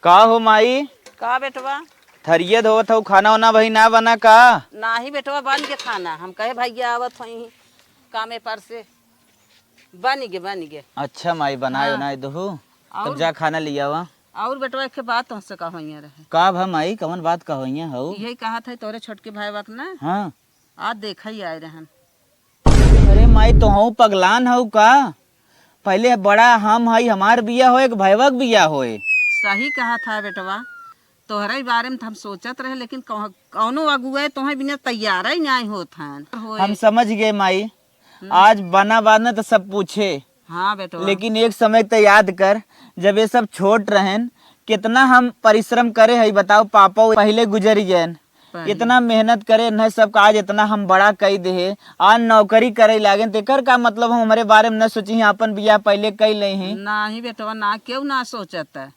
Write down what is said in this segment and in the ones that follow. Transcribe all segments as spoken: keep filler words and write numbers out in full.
का हो माई? का बेटवा? थरिया धोवत हऊ, खाना वाना भाई ना बना का? नाही बेटवा, बन के खाना। हम कहे भैया आवत होई कामे पर से। बन गे, बन गे। अच्छा माई, बनाए हाँ। उनाए दुहू। तब और? जा खाना लियावा। और बेटवा, एक बात तुमसे कहोइया रहे। का भा माई, कवन बात कहोइया हऊ? यही कहा था तोरे छोटके भाई वक ना। हाँ। आज देखा ही आए रहन। अरे माई, तोहऊ पगलान हऊ का? पहिले बड़ा हम हई, हमार बिया होए कि भैवक बिया होए? सही कहा था बेटवा, तोहरे बारे में तो हम सोचत रहे, लेकिन कह-, कौनो अगुए तोहे बिना तैयार ही नहीं होत हन। होए। हम समझ गए माई, हम्म। आज बना बाद में तो सब पूछे। हाँ बेटवा। लेकिन एक समय तो याद कर, जब ये सब छोट रहन, कितना हम परिश्रम करे हई, बताओ, पापा पहिले गुजर गए, पहले। इतना मेहनत करे, इन्हें सब का आज इतना हम बड़ा कई देहे, आज नौकरी करे लागेन, तो एकर का मतलब हम हमरे बारे में न सोची ही, अपन बियाह पहिले कई ले ही? नाही बेटवा, ना, केहू ना सोचत है।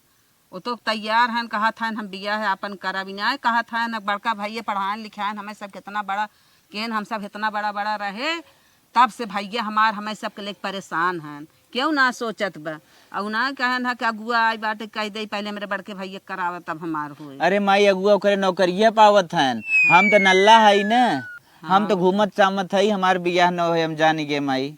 वो तो तैयार हन, कहत हन हम बियाह है अपन करब ही ना, कहत हन बड़का भैया पढ़ाएन लिखाएन, हमें सब कितना बड़ा केन, हम सब इतना बड़ा बड़ा रहे, तब से भैया हमार हमें सबके लेके परेशान हन, केहू ना सोचत बा। और ना कहन है कि अगुआ आई बाटे, कह दे पहले मेरे बड़के भैया करावा तब हमार होए। अरे माई, अगुआ ओकरे नौकरिया पावत हन, हम तो नल्ला हई न, हम तो हाँ। घूमत चामत हई, हमार बियाह न होए, हम जानी गे माई।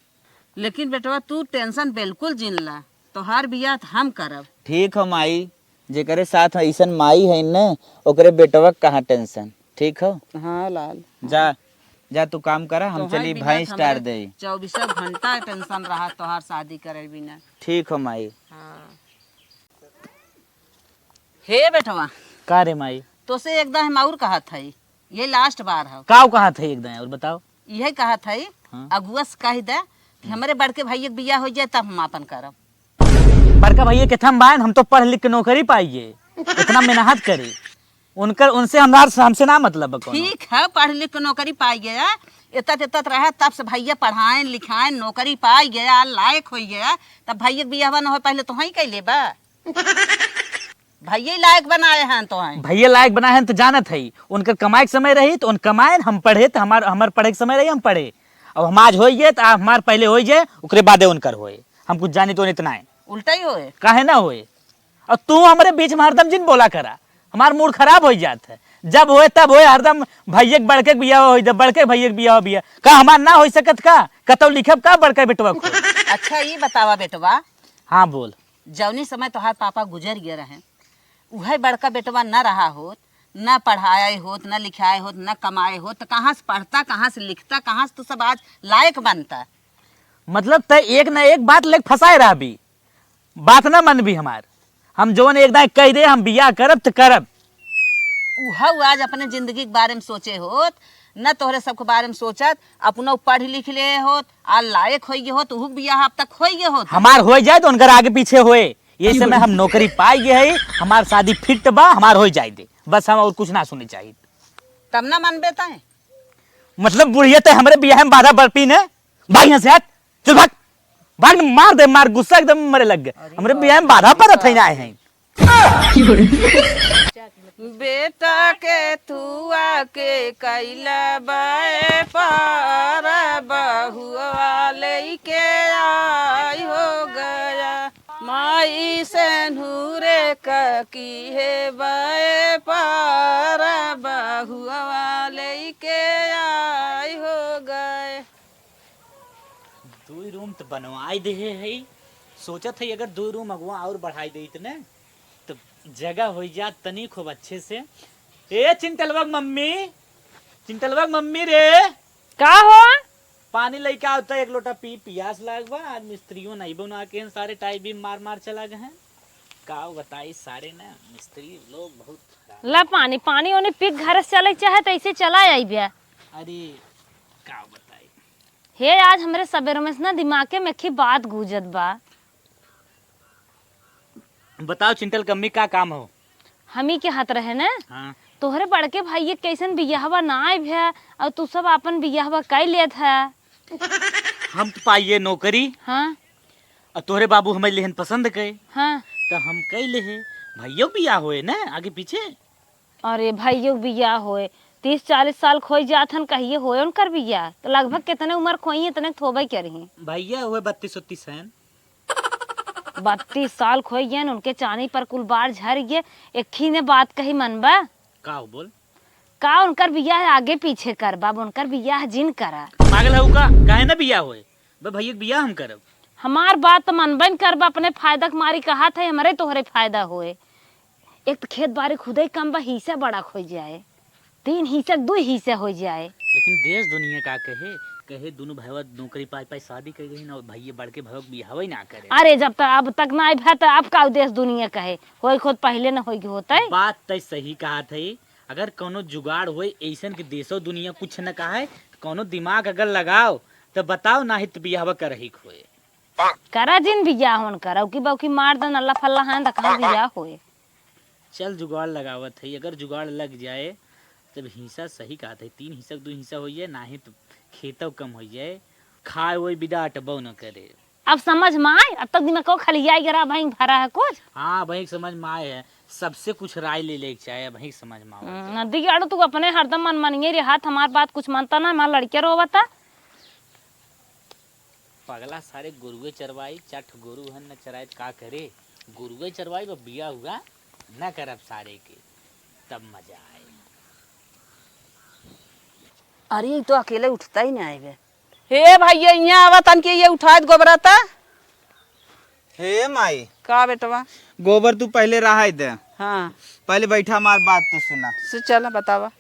लेकिन बेटवा तू टेंशन बिल्कुल जिन ला, तोहार बियाह त हम करब। ठीक हो माई, जेकरे साथ ऐसन माई है न, ओकरे बेटवा क कहाँ टेंशन। ठीक हो? हाँ लाल। जा, जा तू काम करा, हम तोहार चली बिना भैंस हमरे टार देई। चौबीसों घंटा टेंशन रहा तोहार शादी करे बिना। ठीक हो माई। हाँ। हे बेटवा। का रे माई? तोसे एक दाह हम और कहत हई, ये लास्ट बार हौ। काव कहत हई एक दाह और बताओ। इहे कहत हई, हाँ। अगुआ से कह दे कि हमरे बड़के भैया के बियाह हो जाए तब हम आपन करब। बड़का भैया के थम बायन, हम तो पढ़ लिख के नौकरी पाइए, इतना मेहनत करी, उनकर, उनसे हमरा, हमसे ना मतलब बा कौनो। ठीक है, पढ़ लिख के नौकरी पाई गया, इतत इतत रहे, तब से भैया पढ़ाएन लिखाएन, नौकरी पाई गया, लायक हो गया, तब भैया के बियाह न हो, पहले तो ही कैले बा। भैया ही लायक बनाए हैं तो हैं। भैया लायक बनाए हैं तो जानत है, उनकर कमाए के समय रही तो उन कमाएन, हम पढ़े तो हमार, हमार पढ़े के समय रही, हम पढ़े। अब हम आज होई गए तो हमार पहले होई जाए, ओकरे बादे उनकर होए। हम कुछ जानी तो इतना है। उल्टा ही होए। काहे ना होए? और तू हमरे बीच में हरदम जिन बोला करा, हमार मूड खराब हो जात है। जब होए तब होए, हरदम भैया के बड़के के बियाह होई, जब बड़के भैया के बियाह बिया का हमार ना हो सकत का? कतौ लिखब का बड़का बेटवा को? अच्छा, ई बतावा बेटवा। हाँ, बोल। जौनी समय तोहार पापा गुजर गए रहे, उहे बड़का बेटवा न रहा होत, न पढ़ाए होत, न लिखाए होत, न कमाए होत, तो कहाँ से पढ़ता, कहाँ से लिखता, कहाँ से तू सब आज लायक बनता? मतलब, तय एक न एक बात लेके फंसाए रहबी, बात न मनबी हमार। हम जौन एक दाएं कह दे, हम बियाह करब त करब। उहउ आज अपने जिंदगी के बारे में सोचे होत, न तोहरे सबके बारे में सोचत, अपनो पढ़ लिख ले होत, आ लायक होइ गए होत, उहू के बियाह अब तक होइ गए होत। हमार होइ जाए तो उनकर आगे पीछे होए, यही समय हम नौकरी पाई गए है, हमार शादी फिट बा, हमार होइ जाए दे, बस हम और कुछ ना सुने चाहिए। तब ना मनबे तय। मतलब बुढ़िया तय हमरे बियाह में बाधा बरपी ने, भाग यहाँ से हट, चल भाग, भाग न, मार दे, मार, गुस्सा एकदम मरे लग गए। अरे हमरे बाप बियाह में रे, बाधा बाप परत है रे। ना है। बेटा के थुआ के कैला बे पार बहुआ लेके आई हो गया। माई से नूरे क की है बे पार बहुआ लेके आई हो गए। दुई रूम त बनवाई देहे है, सोचत है अगर दुई रूम अगुआ और बढ़ाई देइत न, त जगह होइ जात तनी खूब अच्छे से। ए चिंटलवा क मम्मी, चिंटलवा क मम्मी रे। का हो? पानी लइके आवता, एक लोटा पी, पियास लाग बा। आज मिस्त्रियों नहीं बना के सारे टाई बीम मार मार चला गए हैं। का बताई सारे ना मिस्त्री लोग बहुत खराब। ला पानी, पानी ओने पी के घर से चले चाहे त ऐसे चला आई बे। अरे का बताई। हे, आज हमरे सबेर में से ना दिमागे में एक ही बात गूंजत बा। बताओ चिंटल कम्मी, का काम हो? हमी के हाथ रहे ना, हाँ। तोहरे बड़के भाई के कैसन बियाहवा ना आए भे, और तू सब आपन बियाहवा कई लेत है। हम तो पाइए नौकरी। हाँ। और तोहरे बाबू हमें लेहन पसंद कहे। हाँ। तो हम कई लेहे। भैया बियाह होए ना आगे पीछे। अरे, भइयो के बियाह होए, तीस चालीस साल खोई जात हन, कहिए होए उनकर बियाह? तो लगभग कितने उम्र खोई, इतने के थोबे करिहीं। भइया हुए बत्तीस उत्तीस हैं। बत्तीस साल खोई गए, उनके चानी पर कुल बार झर गए। एक ही ने बात कही, मनबा? का हो, बोल। का उनकर बियाह आगे पीछे करबा? अब उनकर बियाह जिन करा। पागल हऊ का? काहे ना बियाह होए? बे भैया के बियाह हम करब। हमार बात तो मनबे न करबा, अपने फायदा के मारी कहत है, हमरे तोहरे फायदा होए। एक तो खेत बारी खुदे कम बा, हिस्सा बड़ा हो जाए, तीन हिस्सा के दो हिस्सा हो जाए। लेकिन देश दुनिया का कहे, कहे दोनों भैया नौकरी पाए पाए शादी कर गई ना, भैया बड़के भैया के बियाह ही ना करे। अरे जब तक अब तक ना आइब है तो अब का देश दुनिया कहे, होई खुद पहले न होई होते। बात तय सही कहा थे, अगर कौनो जुगाड़ होए ऐसन के देशो दुनिया कुछ न कहे, कौनो दिमाग अगर लगाओ तो बताओ, नाही तो बियाह करही खोए। करा जिन बियाह होन करा, उकी बउकी मार दन अल्लाह फल्ला हैं त कहाँ बियाह होए। चल जुगाड़ लगावत है, अगर जुगाड़ लग जाए तब हिस्सा सही कहत है, तीन हिस्सा के दो हिस्सा हो जाए, नाही तो खेतव कम हो जाए, खाए वही बिदा अटबो न करे। अब समझ में आए, अब तक दिमाग को खलियाई गरा भाई भरा है कुछ। हाँ भाई समझ में आए है, सबसे कुछ राय ले लेके चाहे भाई समझ में आवे। हम्म, नदी गाड़ू तू अपने हरदम मन मनिए रे हाथ, हमार बात कुछ मानता ना, हमार लड़के रोवता। पगला सारे गोरुए चरवाई, चार ठो गोरू हन न चराए त का करे? गोरुए चरवाई, बा बिया हुआ न करब सारे के, तब मजा आए। अरे, ई तो अकेले उठता ही ना आए बे। हे भैया, इहाँ आवा तन के ये उठाए गोबरा ता। हे माई। का बेटवा? गोबर तू पहले रहाई दे। हाँ। पहले बैठा, हमार बात तो सुना। से चला बतावा।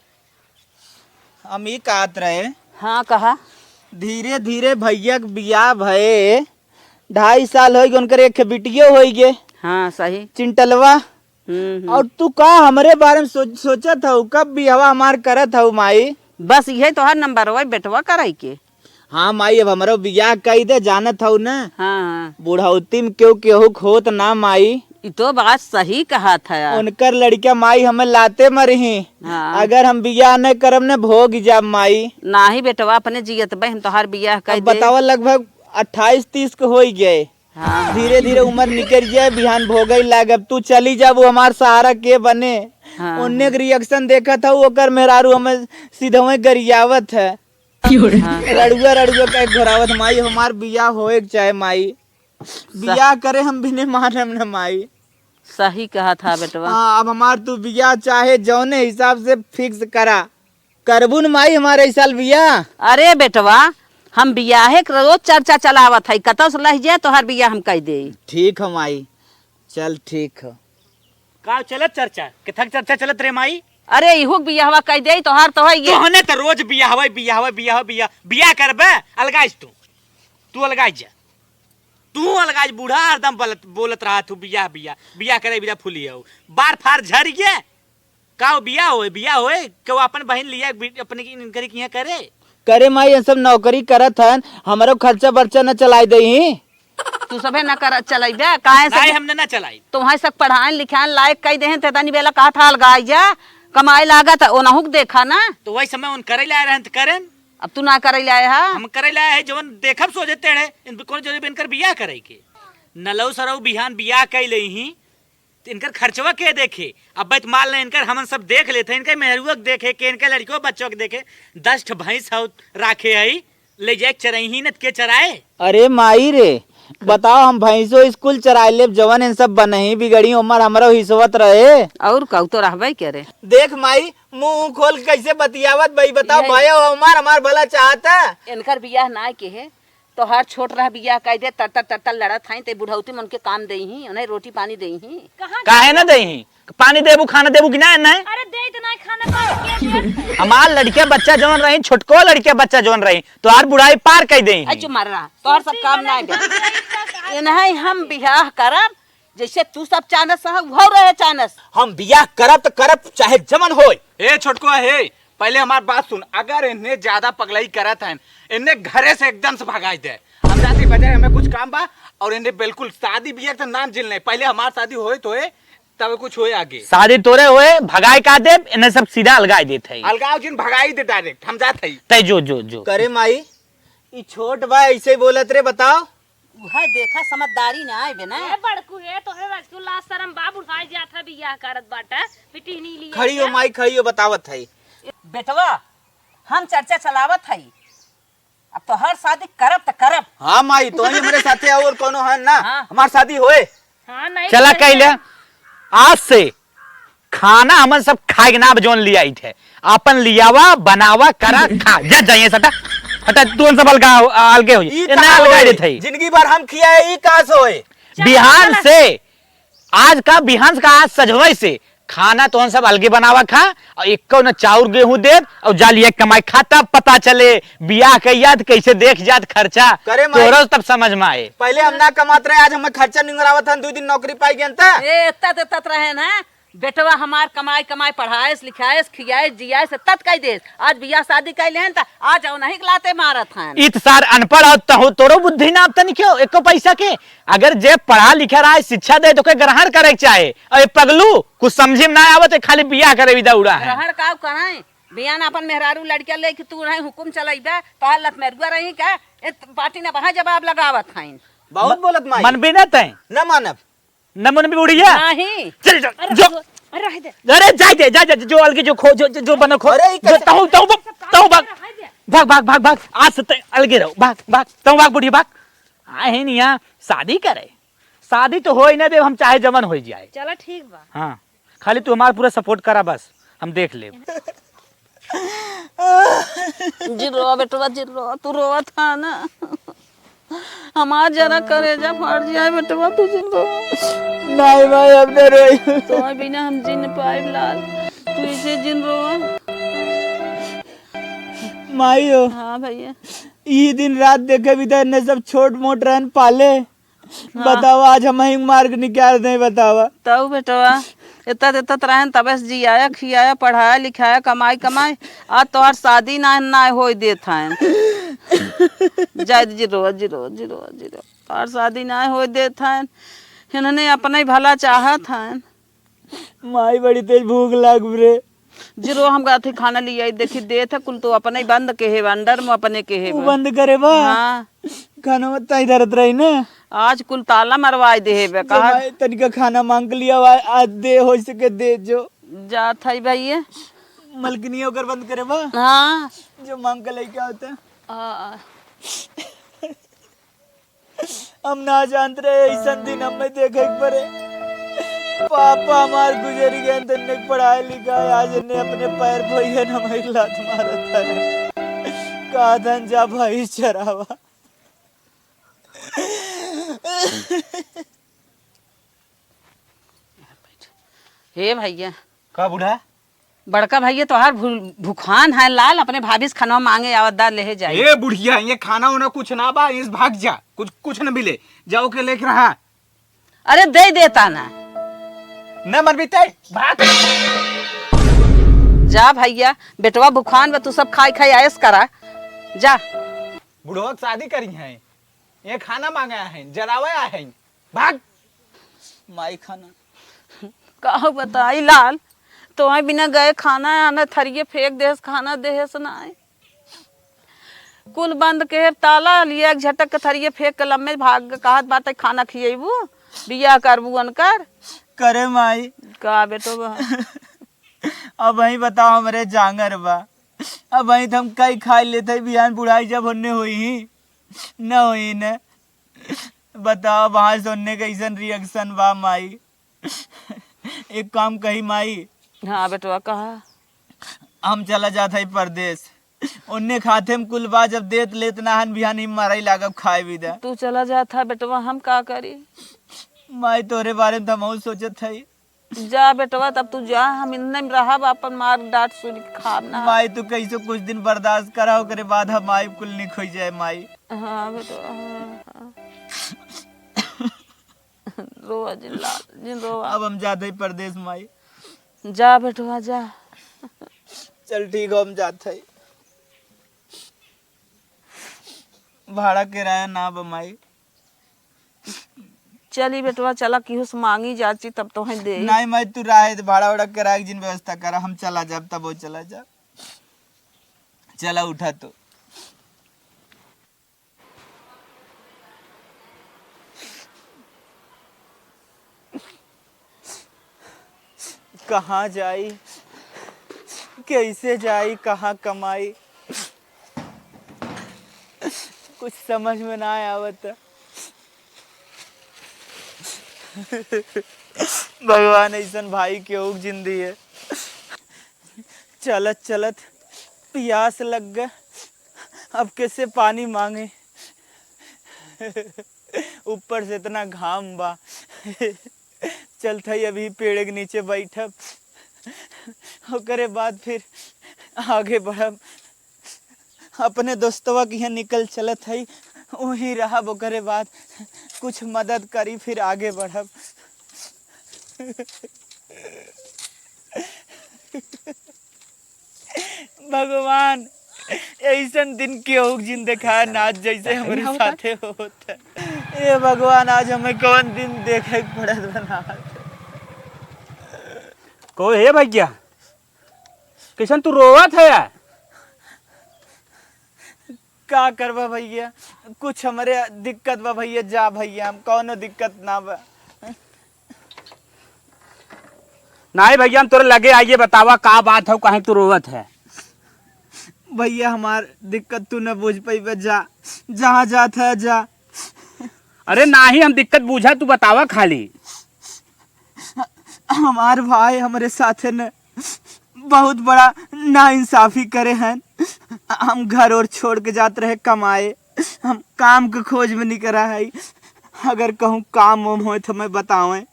हम ई कहत रहे। हाँ, कहा। धीरे धीरे भैया के बियाह भये, ढाई साल होई गए, उनकर एक बिटियो होई गए। हाँ, सही। चिंटलवा। हम्म, हम्म। और तू का हमरे बारे में सोच, सोचत हऊ, कब बियाहवा हमार करत हऊ माई? बस इहे तोहार नंबर होई बेटवा कराई के। हाँ माई, अब हमरो बियाह कई दे, जानत हऊ न। हाँ, हाँ। बुढ़ौती में केहू केहू के होत ना माई। ई तो बात सही कहत है। उनकर लड़का माई हमें लाते मरही। हाँ। अगर हम बियाह न करब न भोग जाब माई। नाही बेटवा, अपने जियत बे हम तोहार बियाह कई अब दे। बतावा, लगभग अट्ठाईस तीस के होई गए। हाँ। धीरे धीरे उम्र निकल जाए, बिहान भोगई लागब। तू चली जाबू, हमार सहारा के बने? हाँ, ओन्ने हाँ। के reaction देखत हऊ, ओकर मेहरारू हमें सीधवे गरियावत है। हाँ। रड़ुआ रड़ुआ कह घोरावत, माई हमार बियाह होए के चाहे माई। बियाह करे हम बिने मानम न माई। सही कहत हा बेटवा। हाँ, अब हमार तू बियाह चाहे जौने हिसाब से fix करा। करबू न माई हमार ई साल बियाह? अरे बेटवा, हम बियाहे के रोज चर्चा चलावत हई, कतौ से लहि जाए तोहार बियाह हम कई देई। ठीक हो माई, चल ठीक हो। का चलत चर्चा? केथक चर्चा चलत रे माई? अरे इहू के बियाहवा कई देई तोहार तो है ये। तोहने त रोज बियाहवा, बियाहवा, बियाह, बियाह, बियाह करबे, अलगाइज तू। तू अलगाइज जा। तू अलगाइज, बूढ़ा हरदम बलत, बोलत रहा तू बियाह, बियाह, बियाह करे बिना फूली हो। बार फार झर गए। का हो बियाह होए, बियाह होए? केहू अपन बहिन लिया बि-, अपने की, इनकरे किहाँ करे? करे माई, ये सब नौकरी करत हन, हमरो खर्चा बर्चा न चलाए देही। तू सभे न कर, चलइबे, काहे से नाहीं, हम न, न चलाई। तोहई सब पढ़ाइन लिखाइन लायक कई देहेन, ते तनी बेला कहत हा अलगाई जा, कमाए लागत, ओनहु के देखा ना। तो वही समय उन करे लाए रहन त करेन। अब तू ना करे लाए हा? हम करे लाए है, जवन देखब सोझे टेढ़े, इन कोनो जरूरी बा इनकर बियाह करे के। नलौ सरौ बिहान बियाह कई लेही, त इनकर खर्चवा के देखे? अब बत मान ले, इनकर हमन सब देख लेत है, इनकर मेहरुआ के देखे के, इनकर लड़िको बच्चों के देखे, दस ठो भैंस हौ राखे है, ले जाए के चरइही न त के चराए? अरे माई रे, बताओ, हम भैंसो स्कूल चराए लेब, जवन इन सब बनही बिगड़ी, ओमर हमरो हिसवत रहे। और कहू तो रहबे करे। देख माई, मुंह खोल के कैसे बतियावत बई, बताओ, यही। भयो हमार, हमार भला चाहता। इनकर बियाह ना के है, तोहार छोट रह बियाह कई दे, तरतर तरतर लड़त हईं, ते बुढ़ौती में उनके काम देही, उन्हें रोटी पानी देही। कहाँ काहे ना देही? पानी देबू, खाना देबू कि ना, ना? अरे दे तो ना खाना पानी के दे। हमार लड़के बच्चा जवन रही, छोटको लड़के बच्चा जवन रही, तोहार बुढ़ाई पार कई देही। ए, चुप मार रहा, तोहर सब काम ना है। इन्हें हम बियाह करब, जैसे तू सब चानस है, वो रहे चानस। हम बियाह करब त करब, चाहे जमन होए। ए छोटको, हे, पहले हमार बात सुन। अगर इन्हें ज्यादा पगलाई करत हन, इन्हें घरे से एकदम से भगाई दे। हम जाते बजाय हमें कुछ काम बा, और इन्हें बिल्कुल शादी बियाह के नाम जिन नहीं। पहले हमार शादी होए तो होए, तब कुछ होए आगे। शादी तोरे होए, भगाई का देब, इन्हें सब सीधा अलगाई देत है। अलगाव जिन, भगाई दे direct, हम जात है। तय जो, जो, जो। करे माई, ई छोट बा, ऐसे ही बोलत रे, बताओ। उहे देखा, समझदारी ना आए बे ना। ए बड़कू, ए तोहरे राजकू लाज शरम बा, बुढ़ाई जात है, बियाह करत बाटा, पिटिहनी लिए खड़ी हो के। माई, खड़ी हो, बतावत है। बेटवा, हम चर्चा चलावत है। अब तोहार शादी करब त करब। हाँ माई, तोही हमरे साथे और कौनो है ना। हाँ। हमार शादी होए। हाँ, नहीं चला करेंगे। कइले, आज से खाना हमन सब खाए के नाम जौन लियाई थे, आपन लियावा, बनावा, करा, खा। जा, जाइए सटा। हटा, तू उन सब अलगा, अलगे हो। ई ए, का ना अलगा होए? देत है। जिंदगी भर हम खियाए, ई का से होए? बिहान चला। से, आज का बिहान का, आज सजवई से खाना तोहन सब अलगे बनावा खा, और एको न चाउर गेहूं देब, और जा लिया कमाई खा, तब पता चले बियाह के याद कैसे देख जात खर्चा, करे माई। तोहरा तब समझ में आए। पहले हम ना कमात रहे, आज हमें खर्चा निंगरावत हन, दू दिन नौकरी पाई गयन त। ए, एत्ता ते तत रहे ना, बेटवा हमार कमाई कमाई पढ़ाएस, लिखाएस, खियाएस, जियाएस, तत कई देस। आज बियाह शादी कई लेन त आज औ नहीं लाते मारत हन। इत सार अनपढ़ हो तहु तोरो बुद्धि ना अब तनी क्यों एको पैसा के। अगर जे पढ़ा लिखा रहा है, शिक्षा दे तो के ग्रहण करे के चाहे। अरे पगलू, कुछ समझे में ना आवत है, खाली बियाह करे विदा उड़ा है। ग्रहण का कराए? बियान अपन मेहरारू लड़किया लेके तू नहीं हुकुम चलाइबे, तोहार लत मेरुआ रही का? ए, पार्टी ना बहा जवाब लगावत हइन। बहुत बोलत माई। मनबे ना तैं? न मानब। न मनबी बुढ़िया? नहीं। चल, चल, अरे, जो। अरे, रह दे। अरे, जाए दे, जाए दे, जो अलगे जो खो, जो, जो, जो बनो खो। अरे, ई जो कैसे? तहु, तहु, तहु भाग। रह दे। भाग, भाग, भाग, भाग। आज से तै अलगे रहो। भाग, भाग, तहु भाग बुढ़िया, भाग। आए हैं नहीं यहाँ शादी करे। शादी तो हो ही ना दे, हम चाहे जवन हो जाए। चला ठीक बा। हाँ, खाली तू हमार पूरा support करा बस, हम देख लेब। जिन रोवा बेटवा, जिन रोवा, तू रोवत हा ना। हमार जरा करेजा फाट जाए बेटवा, तू जिन रोवा। नहीं माई, अब न रोई। तोहरे बिना हम जी न पाइब लाल, तू ऐसे जिन रोवा। माई हो। हाँ भैया। ई दिन रात देखे भी तो इन्ने सब छोट मोट रहन पाले। हाँ। बतावा, आज हमहीं मार के निकाल दें, बतावा। तउ बेटवा, एतना देत रहन, तबे से जियाया, खियाया, पढ़ाया, लिखाया, कमाई, कमाई। आज तोहार शादी ना, ना होई देत हन। जाए दे, जिन रोवा, जिन रोवा, जिन रोवा, जिन रोवा। तोहार शादी ना होई देत हन। इन्हने अपने भला चाहत हन। माई, बड़ी तेज भूख लाग रे। जिन रोवा, हम कहत ही खाना लियाई, देखी देत है, कुल तो अपने बंद के है, अंदर में अपने के है उ बा। बंद करे बा? हाँ। खाना मत ताई धरत रही ना। आज कुल ताला मरवाई दे है बे, जो कहा। माई, तनिका खाना मांग के लिया, आ, आज दे, हो सके दे जो। जात है भैया। मलकिनिया ओकर बंद करे बा? हाँ। जो मांग के लेके आवता। आ। हम ना जानत रहे, अइसन दिन हमें देखे के पड़े। पापा हमार गुजर गए, तो इन्हें पढ़ाई लिखाई, आज इन्हें अपने पैर पे ही है, हमें लात मारत है। कहा धन जा भाई चरावा। हे भैया। का बूढ़ा? बड़का भैया तोहार भु-, भुखान है लाल, अपने भाभी से खनवा मांगे आवत दा, लेहे जाई। ए बुढ़िया, ये खाना उना कुछ ना बा, इस भाग जा, कुछ, कुछ न मिले, जाओ के लेके रहा। अरे दे देता ना। न मन भी ते, भाग। जा भैया, बेटवा भुखान बा, तू सब खाई खाई आयस करा, जा। बुढ़वा के शादी करी है, ये खाना मांगा है, जरावे है, भाग। माई खाना। का बताई लाल, तोहरे बिना गए खाना आना थरिये फेंक देस, खाना देस ना आए। कुल बंद के ताला लिए एक झटक के थरिये फेंक के लम्मे भाग के कहत बाटे खाना खियेबू, बियाह करबू अनकर। करे माई। का बेटो बा? अब वही बताओ हमरे जांगर बा। अब वही तो हम कई खाई लेते बिहान बुढ़ाई जब होने होई ही, न होई न। बताओ, वहाँ से उनने कैसन reaction बा, माई? एक काम कही, माई। हाँ, बेटवा, कहा। हम चला जात हई परदेस। उनने खाते में कुल बा, जब देत लेत ना हन, बिहान ही मारई लागब, खाए भी दा। तू चला जात है, बेटवा, हम का करी? माई, तोरे बारे में तो हमहू सोचत हई। जा बेटवा, तब तू जा, हम इन्ने में रहब, अपन मार डांट सुन के खाब ना। माई, तू कैसे कुछ दिन बर्दाश्त करा, ओकरे बाद हम आइब, कुल निक हो जाए, माई। हाँ बेटवा, हाँ, हाँ। रोवा जिन लाल, जिन रोवा। अब हम जात हई परदेस, माई। जा बेटवा, जा। चल ठीक हो, हम जात हई। भाड़ा किराया ना बा, माई। चली बेटवा, चला, केहू से मांगी जाची, तब तोहे दे। नहीं माई, तू रहे दे, भाड़ा उड़ा किराया के जिन व्यवस्था करा, हम चला जाब, तब वो चला जाब। चला, उठा तो। कहाँ जाई, कैसे जाई, कहाँ कमाई? कुछ समझ में ना आवत। भगवान, ऐसन भाई केहू के जिंदगी है। चलत चलत पियास लग गए, अब कैसे पानी मांगे? ऊपर से इतना घाम बा। चलत हई, अभी पेड़ के नीचे बैठब, ओकरे बाद फिर आगे बढ़ब। अपने दोस्तवा के यहाँ निकल चलत हई, वहीं रहब, ओकरे बाद कुछ मदद करी, फिर आगे बढ़ब। भगवान, ऐसन दिन केहू के जिन देखाए ना, आज जैसे हमरे साथे होत है। ए भगवान, आज हमें कौन दिन देखे के पड़त बा ना। को हे भैया, कैसन तू रोवत है यार? का करबा भैया, कुछ हमरे दिक्कत बा भैया। जा भैया, हम कौनो दिक्कत ना बा। नाहीं भैया, हम तोरे लगे आइए, बतावा का बात है, काहे तू रोवत है? भैया, हमार दिक्कत तू न बूझ पइबे, जा, जहाँ जात है जा। अरे नाहीं, हम दिक्कत बूझा, तू बतावा खाली। हमार भाई हमरे साथे न बहुत बड़ा नाइंसाफी करे हैं। हम घर और छोड़ के जात रहे कमाए, हम काम के खोज में निकरा है। अगर कहूँ काम वाम होए तो मैं बतावें।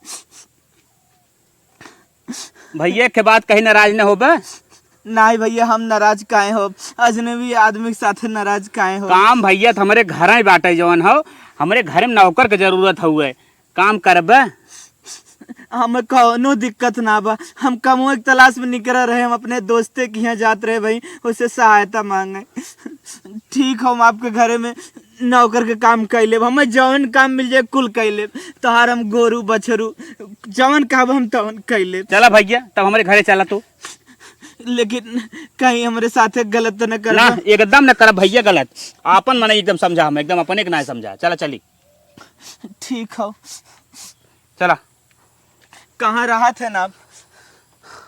भैया के बात कहीं नाराज न होबे। नाहीं भैया, हम नाराज काहे हो? अजनबी आदमी के साथे नाराज काहे हो? काम भैया त हमरे घर ही बाटे जवन हो, हमरे घर में नौकर के जरूरत हउए, काम करबे। हमें कौनो दिक्कत ना बा, हम कमवे के तलाश में निकरा रहे, हम अपने दोस्ते के यहाँ जात रहे भाई, उससे सहायता मांगे। ठीक हो, हम आपके घरे में नौकर के काम कइ लेब, हमें जवन काम मिल जाए कुल कइ लेब। तोहार हम गोरू बछरू जवन कहब हम तवन कइ लेब। चला भैया, तब हमरे घरे चला तू। लेकिन कहीं हमरे साथे गलत तो न ना, करबा? एकदम न करब भैया गलत। आपन मनई एकदम समझा, हम एकदम अपने के ना समझा। चला चली। ठीक हो। चला। कहाँ रहत है ना आप?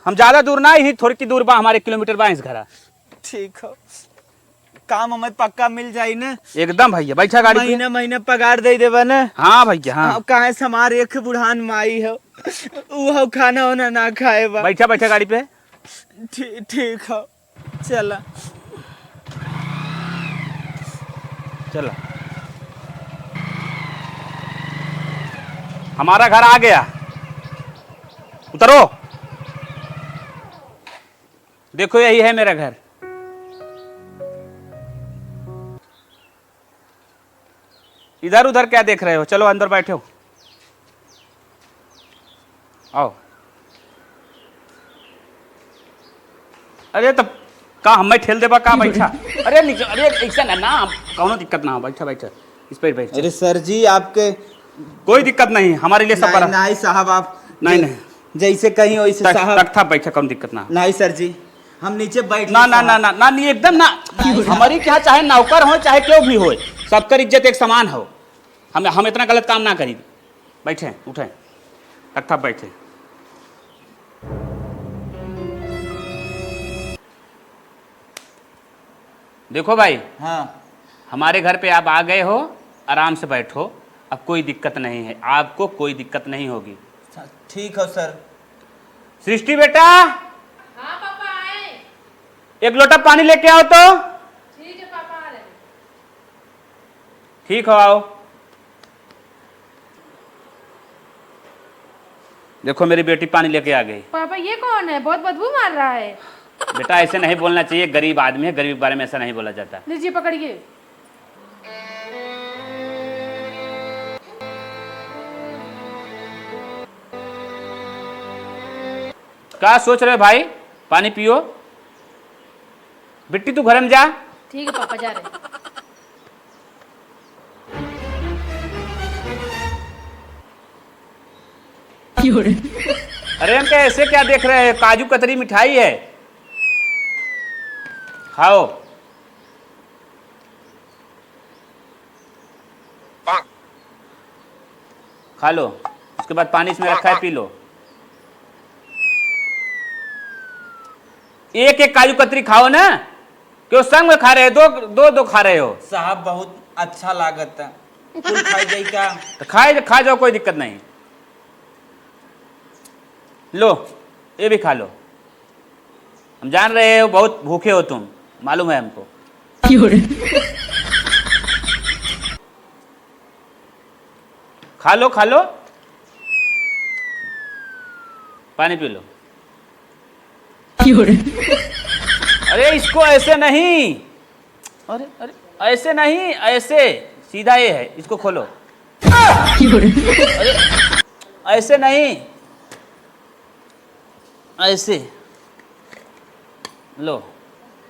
हम ज्यादा दूर ना ही, थोड़ी की दूर बा, हमारे एक किलोमीटर बा इस घरा। ठीक हो, काम हमें पक्का मिल जाई ना? एकदम भैया, बैठा गाड़ी पे। महीना महीना पगार दे देबा ना? हाँ भैया, हाँ। हाँ, काहे से हमार एक बुढ़ान माई हो, ऊ हो खाना वाना ना खाए बा। बैठा, बैठा गाड़ी पे। ठी-, ठीक हो, चला। चला, हमारा घर आ गया, उतरो। देखो, यही है मेरा घर। इधर उधर क्या देख रहे हो? चलो, अंदर बैठो, आओ। अरे, तब का हमें ठेल देबा का? बैठा। अरे, नीचे, अरे, ऐसा ना, ना, कौनो दिक्कत ना हो, बैठा, बैठा, इस पर बैठ। अरे सर जी, आपके कोई दिक्कत नहीं, हमारे लिए सब नहीं, बना। नहीं साहब, आप नहीं, जै-, नहीं। जैसे कहीं वैसे तख-, साहब। तख्ता बैठा, कौन दिक्कत ना। नहीं सर जी, हम नीचे बैठ ना, के ना, ना, साहब। ना, ना, नहीं, एकदम ना। नहीं साहब। हमारी क्या, चाहे नौकर हो, चाहे क्यों भी हो, सबकर इज्जत एक समान हो। हम, हम इतना गलत काम ना करी। बैठे, उठे, तख्ता बैठे। देखो भाई, हाँ। हमारे घर पे आप आ गए हो, आराम से बैठो, अब कोई दिक्कत नहीं है, आपको कोई दिक्कत नहीं होगी। ठीक हो सर। सृष्टि बेटा, हाँ पापा, आए। एक लोटा पानी लेके आओ तो। ठीक है पापा, आ रहे। ठीक हो, आओ। देखो, मेरी बेटी पानी लेके आ गई। पापा, ये कौन है? बहुत बदबू मार रहा है। बेटा, ऐसे नहीं बोलना चाहिए, गरीब आदमी है, गरीब के बारे में ऐसा नहीं बोला जाता। लीजिए, पकड़िए। का सोच रहे भाई? पानी पियो। बिट्टी, तू घर में जा। ठीक है पापा, जा रहे। अरे, हम क्या ऐसे क्या देख रहे हैं? काजू कतरी मिठाई है, खाओ। खा लो, उसके बाद पानी इसमें रखा है, पी लो। एक एक काजू कतरी खाओ ना, क्यों संग में खा रहे हो? दो, दो, दो खा रहे हो। साहब, बहुत अच्छा लागत। कुल खाई जाई का? तो खाए, खा जाओ, कोई दिक्कत नहीं। लो, ये भी खा लो। हम जान रहे हो, बहुत भूखे हो तुम, मालूम है हमको। क्यों रे? खा लो, खा लो, पानी पी लो। क्यों रे? अरे, इसको ऐसे नहीं, अरे, अरे, ऐसे नहीं, ऐसे, सीधा ये है, इसको खोलो। क्यों रे? अरे, ऐसे नहीं, ऐसे लो।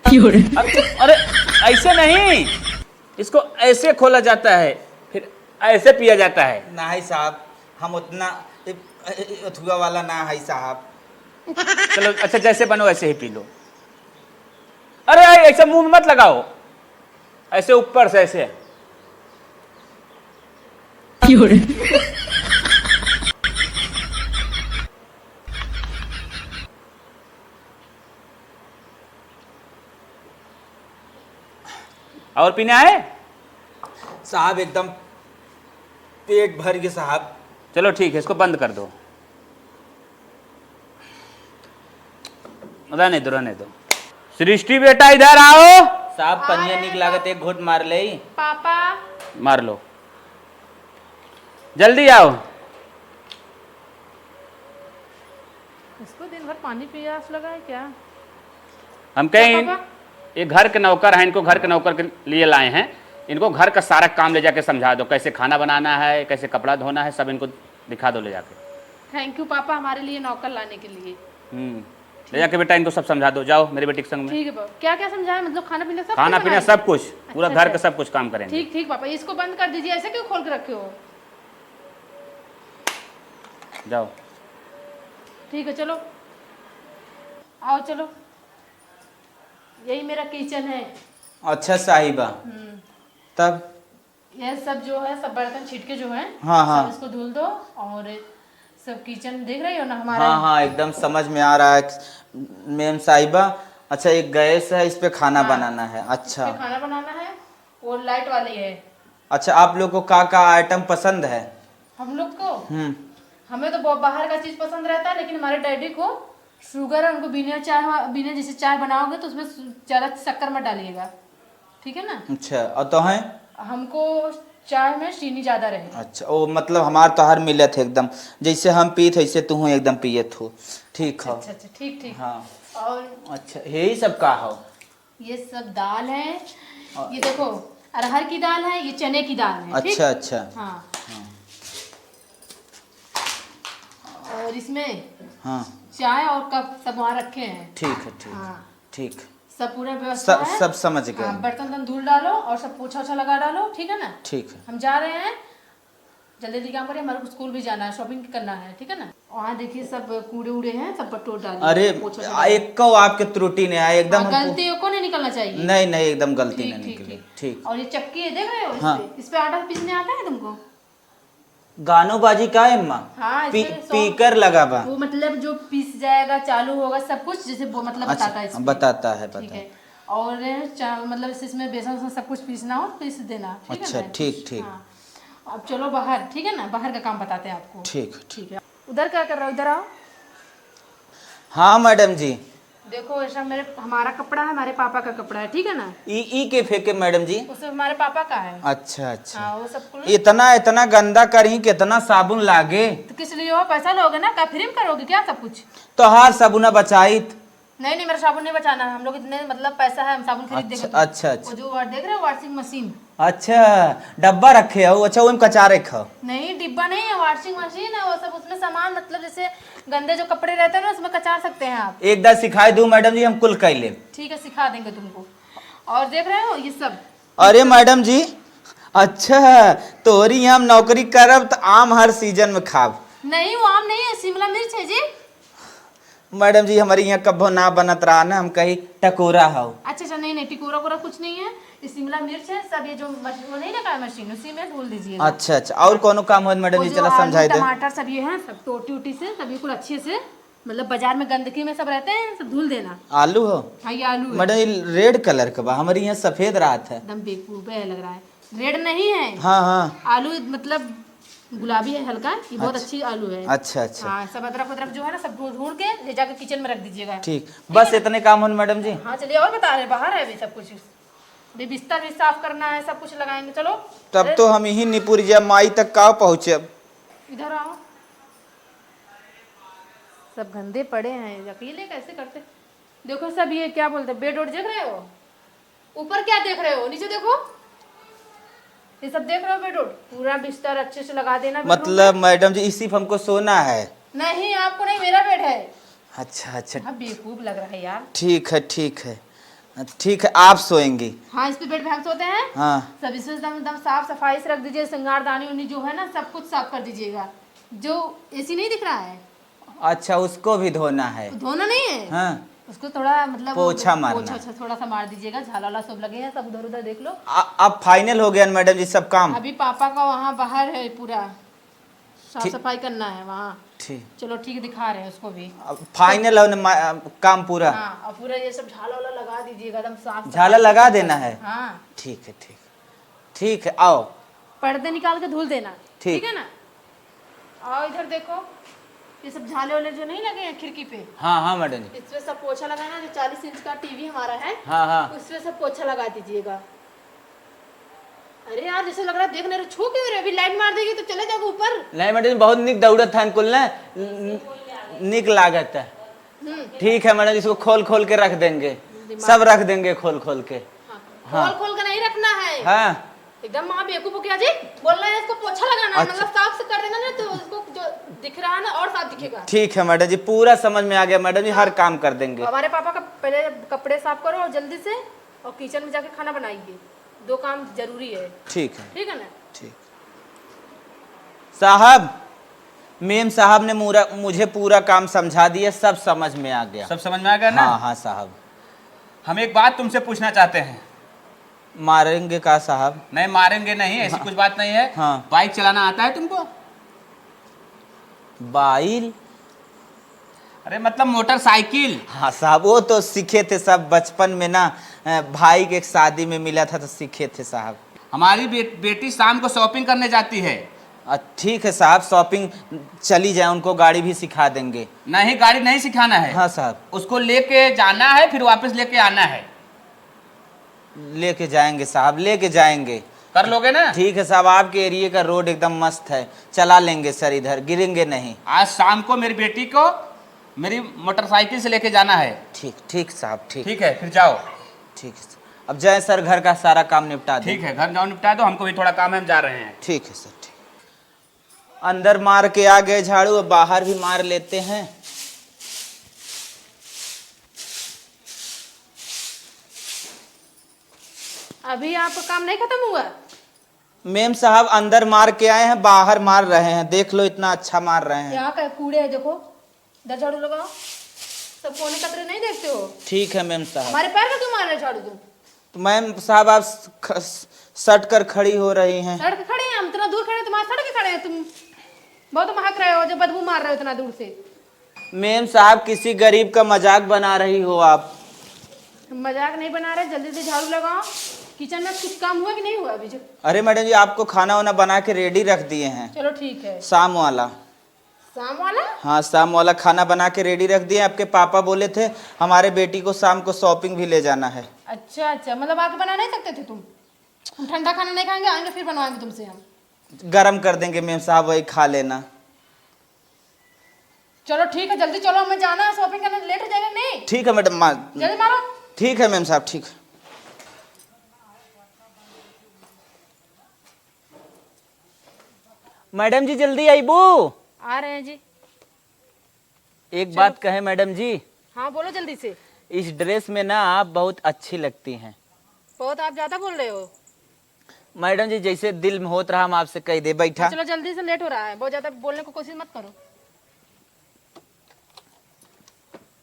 क्यों रे? अब, अरे, ऐसे नहीं, इसको ऐसे खोला जाता है, फिर ऐसे पिया जाता है। नहीं साहब, हम उतना ए, ए, अथुआ वाला ना है साहब। चलो, अच्छा, जैसे बनो वैसे ही पी लो। अरे, ऐसे मुंह में मत लगाओ, ऐसे ऊपर से ऐसे। क्यों रे? और पीना है? साहब, एकदम पेट भर गया साहब। चलो ठीक है, इसको बंद कर दो, रहने दो, रहने दो। सृष्टि बेटा, इधर आओ। साहब, पनिया नीक लागत, एक घूंट मार ले। पापा। मार लो, जल्दी आओ। इसको दिन भर पानी पियास लगा है क्या? हम कहीं क्या पापा? ये घर के नौकर हैं, इनको घर के नौकर के लिए लाए हैं। इनको घर का सारा काम ले जाके समझा दो, कैसे खाना बनाना है, कैसे कपड़ा धोना है, सब इनको दिखा दो ले जाके। Thank you पापा, हमारे लिए नौकर लाने के लिए। हम्म, ले जाके बेटा इनको सब समझा दो। जाओ मेरी बेटी के संग में। ठीक है बाबा। क्या क्या समझाए, मतलब खाना पीना सब खाना कुछ पीना बनाए? सब कुछ, पूरा अच्छा, घर का अच्छा। सब कुछ काम करेंगे। ठीक ठीक पापा, इसको बंद कर दीजिए, ऐसे क्यों खोल के रखे हो? जाओ। ठीक है, चलो, आओ, चलो, यही मेरा किचन है। अच्छा साहिबा, हम्म। तब? ये सब जो है, सब बर्तन छिटके जो है, हाँ, हाँ। सब इसको धुल दो और सब किचन देख रही हो ना हमारा। हाँ, हाँ, एकदम समझ में आ रहा है मेम साहिबा। अच्छा, एक गैस है, इस पे खाना हाँ। बनाना है। अच्छा, इस पे खाना बनाना है, वो लाइट वाली है। अच्छा, आप लोग को का का आइटम पसंद है? हम लोग को? हम्म। हमें तो ब-, बाहर का चीज पसंद रहता है, लेकिन हमारे डैडी को शुगर है, उनको बिना चाय वा-, बिना जैसे चाय बनाओगे तो उसमें सु-, ज्यादा शक्कर मत डालिएगा, ठीक है ना? अच्छा, और तो हैं? हमको चाय में चीनी ज्यादा रहे। अच्छा, ओ, मतलब हमार तो हर मिलत है एकदम, जैसे हम पीत है, वैसे तू एकदम पियत हो। ठीक हो? अच्छा, अच्छा, ठीक, ठीक। हाँ। और अच्छा, यही सब का हो? ये सब दाल है। और ये देखो, अरहर की दाल है, ये चने की दाल है, ठीक? अच्छा, अच्छा। हाँ। हाँ। और इसमें हाँ। चाय और कप सब वहाँ रखे हैं। ठीक है, ठीक है, हाँ। ठीक। सब पूरा व्यवस्था सब, है। सब समझ गए। हाँ, बर्तन उर्तन धुल डालो और सब पोछा ओछा लगा डालो, ठीक है ना? ठीक है। हम जा रहे हैं। जल्दी जल्दी काम करिए, हमारे को स्कूल भी जाना है, shopping करना है, ठीक है ना? वहाँ देखिए सब कूड़े उड़े हैं, सब बटोर डालिए, अरे, पोछा ओछा आ, लगा। एक को आपके त्रुटि नहीं आए, एकदम हाँ, हमको गलती को नहीं निकलना चाहिए। नहीं, नहीं, एकदम गलती ठीक, नहीं ठीक, निकली। ठीक। ठीक। और ये चक्की है, देख रहे हो? इस हाँ। पे, इस पे आटा पीसने आता है तुमको? गानो बाजी का है, अम्मा? हाँ, पी-, इसमें सौ पीकर लगा बा। वो मतलब जो पीस जाएगा, चालू होगा, सब कुछ जैसे वो मतलब अच्छा, बताता है इस पे। बताता है, ठीक बताता है। है। और चा-, मतलब जैसे इसमें बेसन वेसन सब कुछ पीसना हो, पीस देना, ठीक है अच्छा, ना? ठीक, ठीक। हाँ। अब चलो बाहर, ठीक है ना, बाहर का काम बताते हैं आपको। ठीक, ठीक। ठीक है, उधर क्या कर रहे हो, इधर आओ। हाँ मैडम जी। देखो, ऐसा मेरे, हमारा कपड़ा है, हमारे पापा का कपड़ा है, ठीक है ना? ई, ई के फेंके मैडम जी? उसे हमारे पापा का है। अच्छा, अच्छा। हाँ, वो सब कुल इतना, इतना गंदा करी, कितना साबुन लागे? तो किस लिए हो, पैसा लोगे ना, का फ्री में करोगे क्या सब कुछ? तोहार साबुना बचाइत। नहीं, नहीं, मेरा साबुन नहीं बचाना है। हम लोग इतने, मतलब, पैसा है, हम साबुन खरीद देंगे अच्छा, तुम। अच्छा, अच्छा। वो जो वा-, देख रहे हो, washing machine? अच्छा, डब्बा रखे हो? अच्छा, वो में कचारे खाओ। नहीं, डिब्बा नहीं है, washing machine है, वो सब उसमें सामान, मतलब, जैसे गंदे जो कपड़े रहते हैं ना, उसमें कचार सकते हैं आप। एक दाँय सिखाई दू मैडम जी, हम कुल कइ लेब। ठीक है, सिखा देंगे तुमको। और देख रहे हो, ये सब। अरे मैडम जी, अच्छा, तोहरी यहाँ हम नौकरी करब, त आम हर season में खाब। नहीं, वो आम नहीं है, शिमला मिर्च है जी। मैडम जी, हमरे यहाँ कभो ना बनत रहा ना, हम कही टकोरा हौ। अच्छा, अच्छा, नहीं, नहीं, टिकोरा वकोरा कुछ नहीं है, ये शिमला मिर्च है, सब ये जो मश-, वो नहीं लगा है मशीन, उसी में धुल दीजिएगा। अच्छा, अच्छा, और कौनो काम हो मैडम वो जी, जो चला आलू, समझाई दे। टमाटर सब ये है, सब टोटी उटी से, सब ये कुल अच्छे से, मतलब बाजार में गंदगी में सब रहते हैं, सब धुल देना। आलू हो? हाँ, ये आलू है। मैडम, ये red colour का बा, हमरे यहाँ सफेद रहत है। एकदम बेवकूफ है, लग रहा है। रेड नहीं है। हाँ, हाँ। आलू मतलब गुलाबी है हल्का, ये बहुत अच्छा। अच्छी आलू है। अच्छा, अच्छा। हाँ, सब अदरक वदरक जो है ना, सब ढूंढ ढूंढ के ले जाके किचन में रख दीजिएगा। ठीक, ठीक बस है ना? इतने काम होन मैडम जी। हाँ, चलिए, और बता रहे, बाहर है अभी सब कुछ। अभी बिस्तर भी साफ करना है, सब कुछ लगाएंगे। चलो। तब अरे, तो हम यही निपुर जा माई तक का पहुँचे अब। इधर आओ। सब गंदे पड़े हैं, अकेले कैसे करते? देखो सब, ये क्या बोलते, बेड उड देख रहे हो? ऊपर क्या देख रहे हो? नीचे देखो, ये सब देख रहे हो बेड उड? पूरा बिस्तर अच्छे से लगा देना बेड उड मतलब में। मैडम जी, इसी पे हमको सोना है? नहीं, आपको नहीं, मेरा बेड है। अच्छा, अच्छा। हाँ, बेवकूफ लग रहा है यार। ठीक है, ठीक है, ठीक है, आप सोएंगी? हाँ, इस पे बेड पे हम सोते हैं। हाँ। सब इसमें एकदम, एकदम साफ सफाई से रख दीजिए, श्रृंगारदानी उनी जो है ना, सब कुछ साफ कर दीजिएगा। जो एसी नहीं दिख रहा है? अच्छा, उसको भी धोना है? धोना नहीं है। हाँ। उसको थोड़ा मतलब पोछा मारना। पोछा, अच्छा, थोड़ा सा मार दीजिएगा, झाला वाला सब लगे हैं, सब उधर उधर देख लो। आ, अब फाइनल हो गया ना मैडम जी सब काम? अभी पापा का वहाँ बाहर है पूरा, साफ ठीक। सफाई करना है वहाँ। ठीक। चलो ठीक, दिखा रहे हैं उसको भी। अब फाइनल है ना मा-, काम पूरा? हाँ, और पूरा ये सब झाला वाला लगा दीजिएगा, एकदम साफ झाला सफाई लगा करके। देना है? हाँ। ठीक है, ठीक। ठीक है, आओ। पर्दे निकाल के धुल देना, ठीक। ठीक है ना? आओ इधर देखो, ये सब झाले वाले जो नहीं लगे हैं खिड़की पे, हाँ, हाँ, मैडम जी। इसमें सब पोछा लगाना, जो चालीस इंच का टीवी हमारा है, हाँ, हाँ। उसमें सब पोछा लगा दीजिएगा। अरे यार, जैसे लग रहा है, देख नहीं रहे, छू क्यों रहे? अभी लाइट मार देगी तो चले जाओगे ऊपर। नहीं मैडम जी, बहुत निक दौड़त है कुल ना, न-, निक लागत है। हम्म। ठीक है मैडम, इसको खोल खोल के रख देंगे, दिमाग सब रख देंगे खोल खोल के। हाँ। हाँ। खोल खोल के नहीं रखना है। हाँ। एकदम माँ बेवकूफ हो गया जी, बोल रहे हैं इसको पोछा लगाना है, अच्छा। मतलब साफ से कर देना ना, तो उसको जो दिख रहा है ना और साफ दिखेगा। ठीक है मैडम जी, पूरा समझ में आ गया मैडम जी, हर काम कर देंगे। हमारे पापा का पहले कपड़े साफ करो और जल्दी से, और किचन में जाके खाना बनाइए, दो काम जरूरी है। ठीक है। ठीक है ना? ठीक। साहब, मेम साहब ने मुरा-, मुझे पूरा काम समझा दिया, सब समझ में आ गया। सब समझ में आ गया ना? हाँ, हाँ साहब। हम एक बात तुमसे पूछना चाहते हैं। मारेंगे का साहब? नहीं, मारेंगे नहीं, ऐसी हाँ। कुछ बात नहीं है। हाँ। बाइक चलाना आता है तुमको? बाइल? अरे मतलब मोटरसाइकिल। हाँ साहब, वो तो सीखे थे साहब बचपन में ना, अ, भाई के एक शादी में मिला था तो सीखे थे साहब। हमारी बे-, बेटी शाम को shopping करने जाती है। अ, ठीक है साहब, shopping चली जाए, उनको गाड़ी भी सिखा देंगे। नहीं, गाड़ी नहीं सिखाना है। हाँ साहब। उसको लेके जाना है, फिर वापस लेके आना है। लेके जाएंगे साहब, लेके जाएंगे। कर लोगे ना? ठीक है साहब, आपके एरिया का रोड एकदम मस्त है, चला लेंगे सर, इधर गिरेंगे नहीं। आज शाम को मेरी बेटी को मेरी मोटरसाइकिल से लेके जाना है। ठीक, ठीक साहब, ठीक। ठीक है, फिर जाओ। ठीक है सर। अब जाए सर, घर का सारा काम निपटा दें। ठीक है, घर जाओ, निपटा दो, हमको भी थोड़ा काम है, हम जा रहे हैं। ठीक है सर, ठीक। अंदर मार के आ गए झाड़ू, अब बाहर भी मार लेते हैं। अभी आपका काम नहीं खत्म हुआ? मेम साहब, अंदर मार के आए हैं, बाहर मार रहे हैं, देख लो, इतना अच्छा मार रहे हैं। यहाँ का कूड़े है, देखो, इधर झाड़ू लगाओ, सब कोने कतरे नहीं देखते हो? ठीक है मेम साहब। हमारे पैर में क्यों मार रहे झाड़ू तुम? तो मैम साहब, आप स-, ख-, स-, सट कर खड़ी हो रही हैं। सट के खड़े हैं हम, इतना दूर खड़े हैं, तुम्हारे सट के खड़े हैं तुम। बहुत महक रहे हो, जो बदबू मार रहे हो इतना दूर से। मेम साहब, किसी गरीब का मजाक बना रही हो आप। मजाक नहीं बना रहे, जल्दी से झाड़ू लगाओ। किचन में कुछ काम हुआ कि नहीं हुआ अभी जो? अरे मैडम जी, आपको खाना वाना बना के रेडी रख दिए हैं। चलो ठीक है। शाम वाला। शाम वाला? हाँ, शाम वाला खाना बना के रेडी रख दिए। आपके पापा बोले थे हमारे बेटी को शाम को shopping भी ले जाना है। अच्छा, अच्छा, मतलब आके बना नहीं सकते थे तुम? हम ठंडा खाना नहीं खाएंगे, आएंगे फिर बनवाएंगे तुमसे हम। गरम कर देंगे मेम साहब, वही खा लेना। चलो ठीक है, जल्दी चलो, हमें जाना है shopping करने, लेट हो जाएगा नहीं? ठीक है मैडम, मा-, जल्दी मारो। ठीक है मेम साहब, ठीक है। मैडम जी, जल्दी आइबू। आ रहे हैं जी। एक चलो। बात कहे मैडम जी। हाँ, बोलो जल्दी से। इस dress में ना आप बहुत अच्छी लगती हैं। बहुत आप ज्यादा बोल रहे हो। मैडम जी, जैसे दिल में होत रहा, हम आपसे कह दे, बैठा। हाँ, चलो जल्दी से, लेट हो रहा है, बहुत ज्यादा बोलने को कोशिश मत करो।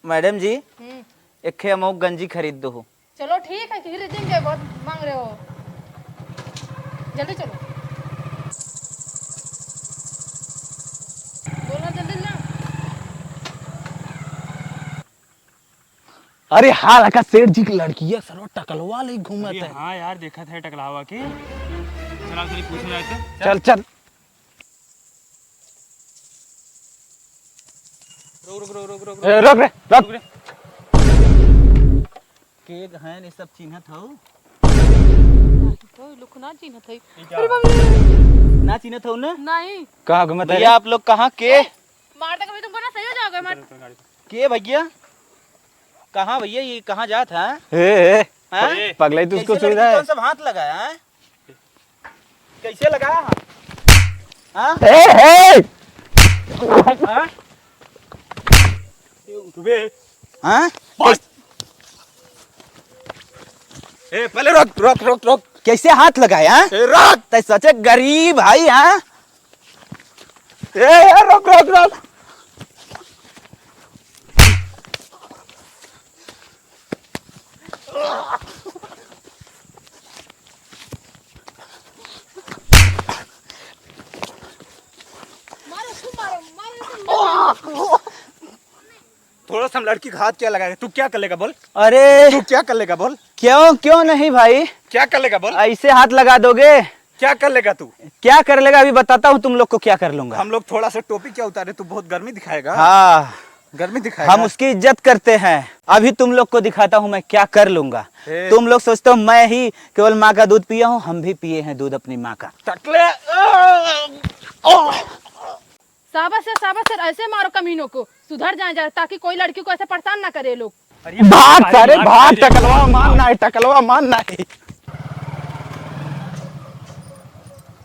मैडम जी, हम्म। एक खे हमहू गंजी खरीद दो। चलो ठीक है, खरीद देंगे, बहुत मांग रहे हो, जल्दी चलो, बोलो जल्दी ना। अरे हाँ, लगा सेठ जी की लड़किया सरवा टकलवा ले घूमत अरे है। हाँ यार, देखा था टकलावा के। चल, चल। रुक, रुक, रुक, रुक, रुक, ए, रुक रे, रुक। रुक रे। के हैं, ये सब चिन्हत हऊ? नहीं, कोई लोग ना चिन्हत है। अरे बाप रे। ना चिन्हत हऊ ना? नहीं। कहाँ घूमत है भैया, रे? आप लोग कहाँ के? मार देगा भाई, तुमको ना सही हो जाओगे, मार। के भैया? कहाँ भैया, ये कहाँ जात है? ए, ए, हाँ? पगलाई, तू उसको कैसे लड़की सुविधा है? कौन सा हाथ लगाया है? कैसे लगाया हाथ? हाँ? ए, ए! हाँ? हाँ? बस। ए, पहले रोक, रोक, रोक, रोक। कैसे हाथ लगाया, हाँ? ए, रोक। तै सचे गरीब है, हाँ? ए, ए, रोक, रोक, रोक। मारो, खूब मारो, मारो, मारो। थोड़ा सा हम लड़की का हाथ क्या लगाएगा? तू क्या कर लेगा बोल? अरे! तू क्या कर लेगा बोल? क्यों, क्यों नहीं भाई? क्या कर लेगा बोल? ऐसे हाथ लगा दोगे? क्या कर लेगा तू? क्या कर लेगा, अभी बताता हूँ तुम लोग को क्या कर लूंगा। हम लोग थोड़ा सा टोपी क्या उतारे, तू बहुत गर्मी दिखाएगा। हाँ। गर्मी दिखाएगा। हम उसकी इज्जत करते हैं। अभी तुम लोग को दिखाता हूँ मैं क्या कर लूंगा। ए। तुम लोग सोचते हो मैं ही केवल माँ का दूध पिया हूँ, हम भी पिए हैं दूध अपनी माँ का। टकले। शाबाश सर, शाबाश सर, ऐसे मारो कमीनों को, सुधर जाए जरा, ताकि कोई लड़की को ऐसे परेशान ना करे लोग। अरे भाग भाई, सारे, मार भाग, मार। टकलवा मारना है, टकलवा मारना है।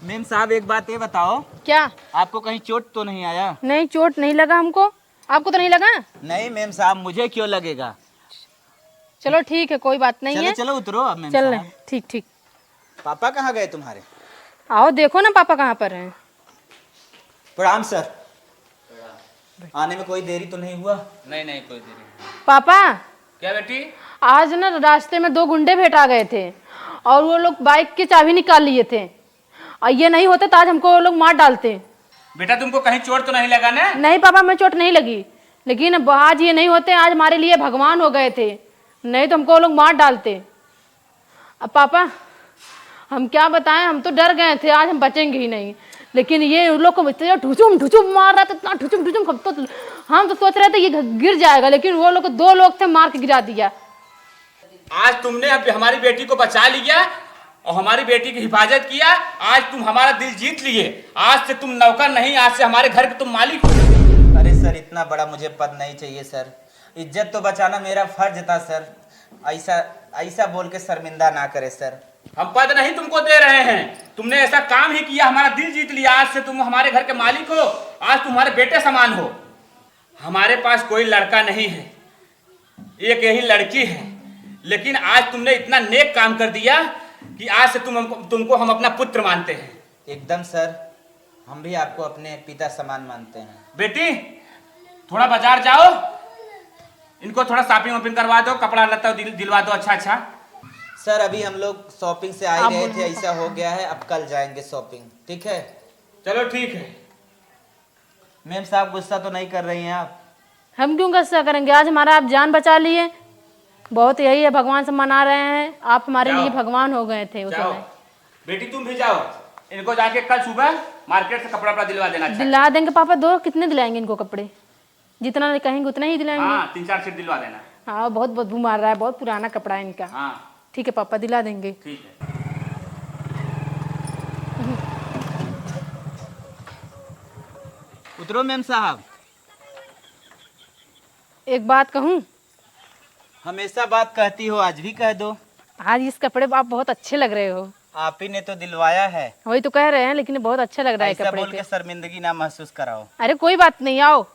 मेम साहब, एक बात ये बताओ। क्या? आपको कहीं चोट तो नहीं आया? नहीं, चोट नहीं लगा हमको। आपको तो नहीं लगा? नहीं मेम साहब, मुझे क्यों लगेगा? चलो ठीक है, कोई बात नहीं चलो, है। चलो उतरो अब मेम चल रहे साहब। हैं। ठीक, ठीक। पापा कहाँ गए तुम्हारे? आओ देखो ना पापा कहाँ पर हैं। प्रणाम सर। आने में कोई देरी तो नहीं हुआ? नहीं, नहीं, कोई देरी नहीं। पापा। क्या बेटी? आज ना रास्ते में दो गुंडे भेटा गए थे और वो लोग बाइक की चाबी निकाल लिए थे, और ये नहीं होते तो आज हमको वो लोग मार डालते। बेटा, तुमको कहीं चोट तो नहीं लगा ना? नहीं पापा, मैं चोट नहीं लगी, लेकिन अब आज ये नहीं होते, आज हमारे लिए भगवान हो गए थे, नहीं तो हमको वो लोग मार डालते। अब पापा, हम क्या बताएं, हम तो डर गए थे, आज हम बचेंगे ही नहीं, लेकिन ये उन लोग को इतना ठुचुम ठुचुम मार रहा था, इतना ठुचुम ठुचुम, हम तो, हम तो सोच रहे थे ये घ-, गिर जाएगा, लेकिन वो लोग, दो लोग थे, मार के गिरा दिया। आज तुमने अब हमारी बेटी को बचा लिया और हमारी बेटी की हिफाजत किया। आज तुम हमारा दिल जीत लिए। आज से तुम नौकर नहीं, आज से हमारे घर के तुम मालिक हो। अरे सर, इतना बड़ा मुझे पद नहीं चाहिए सर, इज्जत तो बचाना मेरा फर्ज था सर। ऐसा, ऐसा बोल के शर्मिंदा ना करे सर। हम पद नहीं तुमको दे रहे हैं, तुमने ऐसा काम ही किया, हमारा दिल जीत लिया। आज से तुम हमारे घर के मालिक हो, आज तुम हमारे बेटे समान हो। हमारे पास कोई लड़का नहीं है, एक यही लड़की है, लेकिन आज तुमने इतना नेक काम कर दिया कि आज से तुम हमको, तुमको हम अपना पुत्र मानते हैं। एकदम सर, हम भी आपको अपने पिता समान मानते हैं। बेटी, थोड़ा बाजार जाओ, इनको थोड़ा shopping वॉपिंग करवा दो, कपड़ा लत्ता दिल-, दिलवा दो अच्छा अच्छा। सर, अभी हम लोग shopping से आ ही आप रहे बोलो। थे, ऐसा हो गया है, अब कल जाएंगे shopping, ठीक है? चलो ठीक है। मेम साहब, गुस्सा तो नहीं कर रही हैं आप? हम क्यों गुस्सा करेंगे? आज हमारा आप जान बचा लिए, बहुत यही है, भगवान से मना रहे हैं, आप हमारे जाओ। लिए भगवान हो गए थे उस जाओ। समय। बेटी, तुम भी जाओ, इनको जाके कल सुबह market से कपड़ा वपड़ा दिलवा देना अच्छा। दिला देंगे पापा, दो कितने दिलाएंगे इनको कपड़े? जितना कहेंगे उतना ही दिलाएंगे। हाँ, तीन चार set दिलवा देना। हाँ, बहुत बदबू मार रहा है, बहुत पुराना कपड़ा है इनका। हाँ। ठीक है पापा, दिला देंगे। ठीक है। उतरो मेम साहब। एक बात कहूँ? हमेशा बात कहती हो, आज भी कह दो। आज इस कपड़े में आप बहुत अच्छे लग रहे हो। आप ही ने तो दिलवाया है। वही तो कह रहे हैं, लेकिन बहुत अच्छा लग रहा है ऐसा कपड़े बोल पे। के शर्मिंदगी ना महसूस कराओ। अरे कोई बात नहीं, आओ।